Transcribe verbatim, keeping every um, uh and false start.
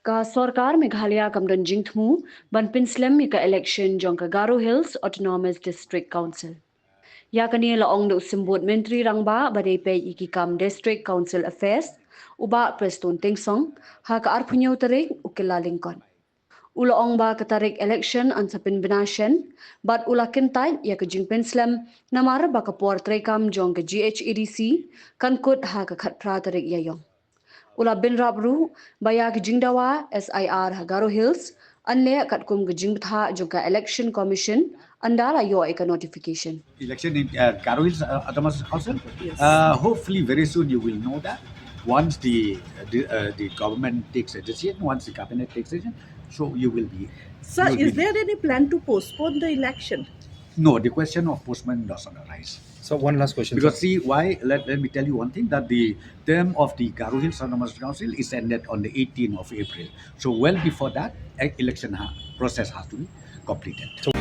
Ka sorkar Meghalaya kam don jingthmu ban pynslem ïa ka election jong ka Garo Hills Autonomous District Council. Ïa kane la ong da u symbud Myntri Rangbah ba dei peit ïa ki kam District Council Affairs, u Bah Prestone Tynsong, ha ka arphew hynñiew tarik u Kyllalyngkot. U la ong ba ka tarik election yn sa pynbna shen, bad u la kyntait ïa ka jingpynslem namar ba ka por treikam jong ka G H A D C kan kut ha ka khatphra tarik Ïaiong. U la bynrap ruh ba ïa ka jingdawa S I R ha Garo Hills yn leh katkum ka jingbthah jong ka Election Commission ynda la ïoh ïa ka notification. Election in uh, Garo Hills uh, Autonomous Council. Yes. Uh, hopefully, very soon you will know that once the the, uh, the government takes a decision, once the cabinet takes a decision, so you will be. Sir, is there any plan to postpone the election? No, the question of postponement doesn't arise. So one last question. Because see, why? Let, let me tell you one thing, that the term of the Garo Hills Autonomous Council is ended on the eighteenth of April. So well before that, e- election ha- process has to be completed. So